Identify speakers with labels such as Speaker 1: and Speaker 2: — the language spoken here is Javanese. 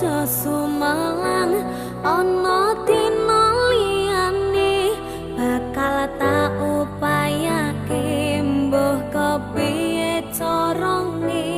Speaker 1: Aja sumelang ana dina liyane, bakal tak upayake mbuh kepiye carane.